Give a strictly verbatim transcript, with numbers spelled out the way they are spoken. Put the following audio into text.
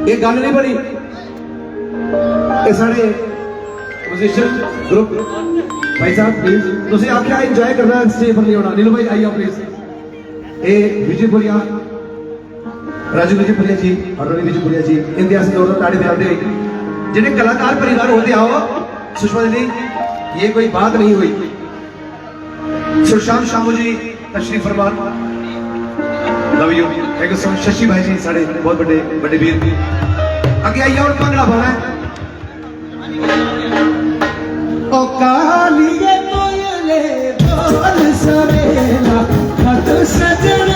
ये गल्ल नहीं बनी। ये साढ़े म्यूजिशियन ग्रुप भाई साहब, प्लीज, तुसें आख्या एंजॉय करना, स्टेज पर नहीं होना। नीलू भाई, आई जाओ प्लीज। ए विजयपुरिया, राजू विजयपुरिया जी और रवि विजयपुरिया जी, इंदे आस्तै जोरदार ताड़ी बजांदे होई। जेह्ड़े कलाकार परिवार होंदे आओ, सुषमा दीदी, ये कोई बात नहीं हुई। सुशांत शामू जी, तशरीफ फरमान। Love you, thank you so much. Shashi भाई जी, साढ़े बहुत बड़े, बड़े वीर। अगे आई जाओ, भांगड़ा पाना है। ओ कालिए कोयले बोल सवेला, मत सजना